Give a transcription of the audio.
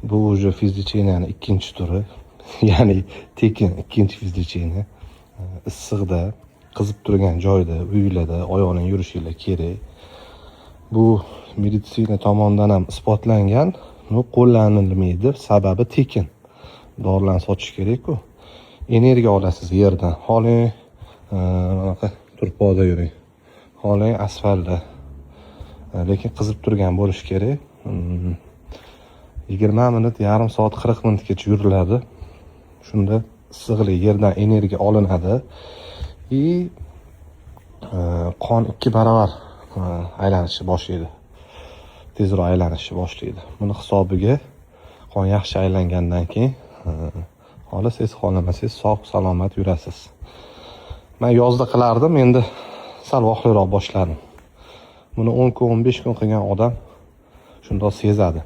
Bu уже физлечения ni ikkinchi turi, ya'ni tekin ikkinchi физлечение. Issiqda, qizib turgan joyda, uylarda oyoqlan yurishinglar kerak. Bu meditsina tomonidan ham isbotlangan, но qo'llanilmaydi, sababi tekin dorilarni sotish kerak-ku. Energiya olasiz yerdan. Xohlang, anaqa turpoqda yuring, xohlang, asfaltda, lekin qizib turgan bo'lishi kerak. 20 minut, yarim soat, 40 minutgacha yuriladi. Shunda issiqlik yerdan energiya olinadi и qon ikki barobar aylanishni boshlaydi, tezroq aylanishni boshlaydi. Buni hisobiga qon yaxshi aylangandan keyin, xohlasangiz, xohlamasangiz, sog' salomat yurasiz. Man yozda qilardim, endi sal vaqtliroq boshladim. Buni 10 kun, 15 kun qilgan odam shundoq sezadi.